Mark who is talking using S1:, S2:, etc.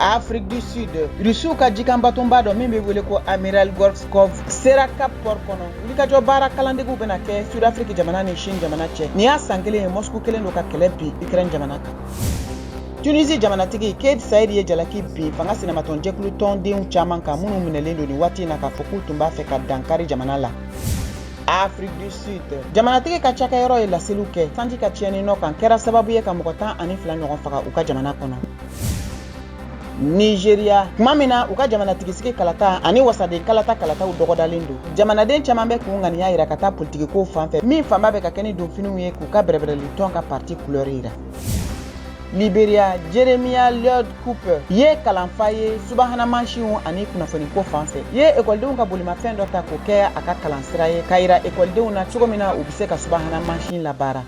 S1: Afrique du Sud, Rusiw ka jikanbatonba dɔ min bɛ wele ko Amiral Gorskov sera Cap Port kɔnɔ. Wulikajɔ baara kalandegiw bɛna kɛ Sud Afrique jamana ni Chine jamana cɛ. Nin y'a san kelen ye Moscou kɛlen don ka kɛlɛ bin Ukraine jamana kan. Tunisie jamanatigi Kais Saied ye jalaki bin fanga sinamatɔnjɛkulu tɔndenw caman kan minnu minɛlen don nin waati in na k'a fɔ k'u tun b'a fɛ ka dankari jamana la. Afrique du Sud, jamanatigi ka cakɛyɔrɔ ye laseliw kɛ sanji ka tiɲɛni nɔ kan kɛra sababu ye ka mɔgɔ 12 ɲɔgɔn faga u ka jamana kɔnɔ. Nigeria, tuma min na u ka jamanatigisigi kalata ani wasaden kalata kalataw dɔgɔdalen don, jamanaden caman bɛ k'u ŋaniya yira ka taa politikiko fan fɛ, min fanba bɛ ka kɛ ni donfiniw ye k'u ka bɛrɛbɛrɛli tɔn ka parti couleur yira. Liberia, Jeremiah Lloyd Cooper ye kalanfa ye subahana mansinw ani kunnafoniko fan fɛ, ye ekɔlidenw ka bolimafɛn dɔ ta k'o kɛ a ka kalansira ye k'a yira ekɔlidenw na cogo min na u bɛ se ka subahana mansin labaara.